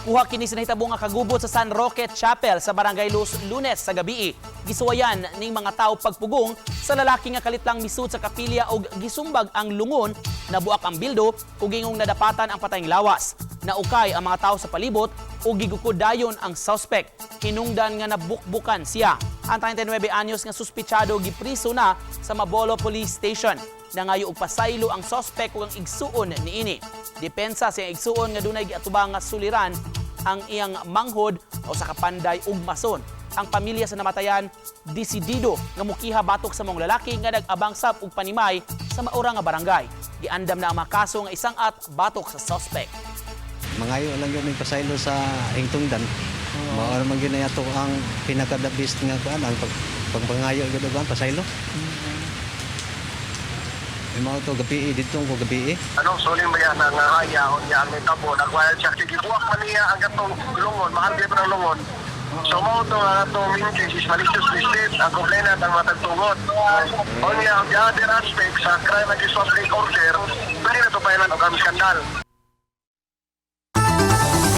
Kuha kini sa nahitabo nga kagubot sa San Roque Chapel sa Barangay Los Lunes sa gabii. Gisuwayan ning mga tao pagpugong sa lalaki nga kalitlang misud sa kapilya og gisumbag ang lungon, nabuak ang bildo ug ingong nadapatan ang patayng lawas. Naukay ang mga tao sa palibot ug gigukod dayon ang suspect. Hinungdan nga nabukbukan siya. Ang 39 anyos nga suspitsado gipriso na sa Mabolo Police Station. Nangayo og pasaylo ang suspect ug ang igsuon niini. Depensa sa iyang igsuon nga dunay giatubang nga suliran ang iyang manghod o sa kapanday ug mason. Ang pamilya sa namatayan desidido nga mukiha batok sa maong lalaki nga nag-abang sab og panimay sa maura nga barangay. Giandam na ang mga kaso nga isang-at batok sa suspect. Mangayo lang yun may pasaylo sa hingtungdan. Mao man gyud na ato ang pinaka the best nga kuan ang pagpangayo gyud og pasaylo. May mga to gabi dito ko gabi. Anong suling ba yan ang haya o niya ang nitabo nagwayal siya kay gibuak man niya ang katong lungon, mahal gyud ang lungon. So mao to nga atong main case is malicious mischief ang complainant ang matagtungod. O niya ang the other aspect sa crime against public order, pwede na to pailan og ang skandal.